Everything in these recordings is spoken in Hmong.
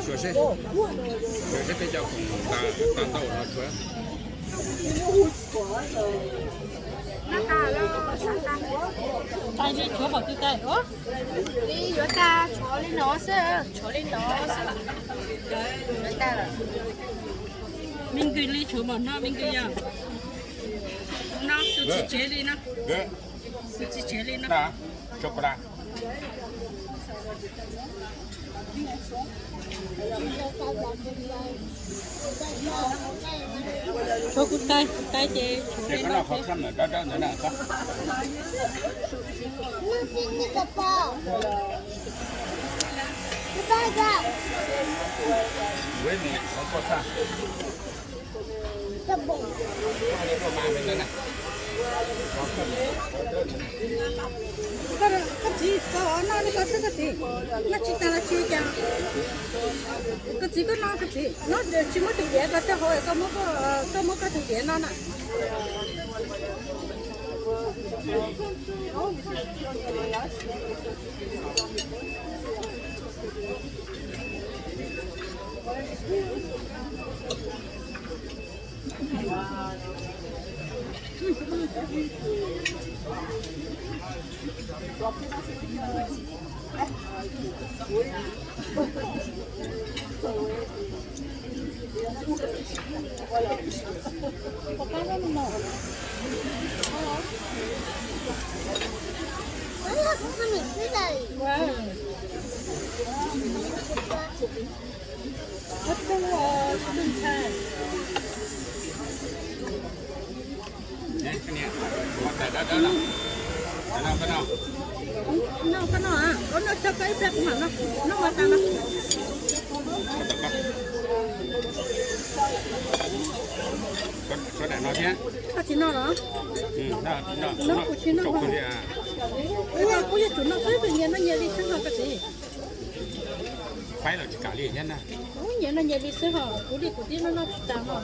Xyuas seb, xyuas seb peb cov khoom tas tau no tshuav. Tais li tshuav npaum twg tais? Li yuav tag tshuav li no xwb, tshuav li no xwb. Yuav tag lawm. Me nkws li tshuav npaum no me nkws yog. No tus txiv tsev li no. Tus txiv tsev li no. Tshuav kuv tais, kuv tais ces tshuav li no. Koj txiv, koj noj li koj xwb koj txiv, noj tsis tas los tsis ua cas. Koj txiv, koj noj koj txiv, noj tsis muab tus diav rau tej hauv, koj muab koj tus diav no na. Noj koj noj, koj noj tso koj ib pliag kuv mam noj, noj mas tas no. Koj tsis noj los? Noj kuv tsis noj. Kuv yog tsum noj xwb, nyias noj nyias li xwb ho koj txiv. Faib los tsis kam li thiab na. Nyias noj nyias li xwb ho, kuv li kuv tib noj noj tsis tas ho.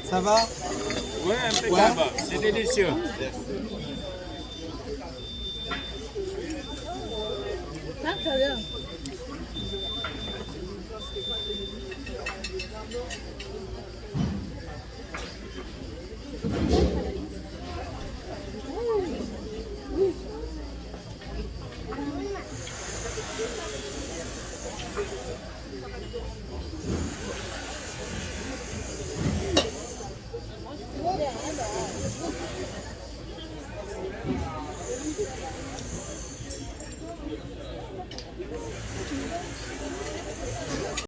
Ça va? Ouais, impeccable. C'est délicieux. Sab kawg li.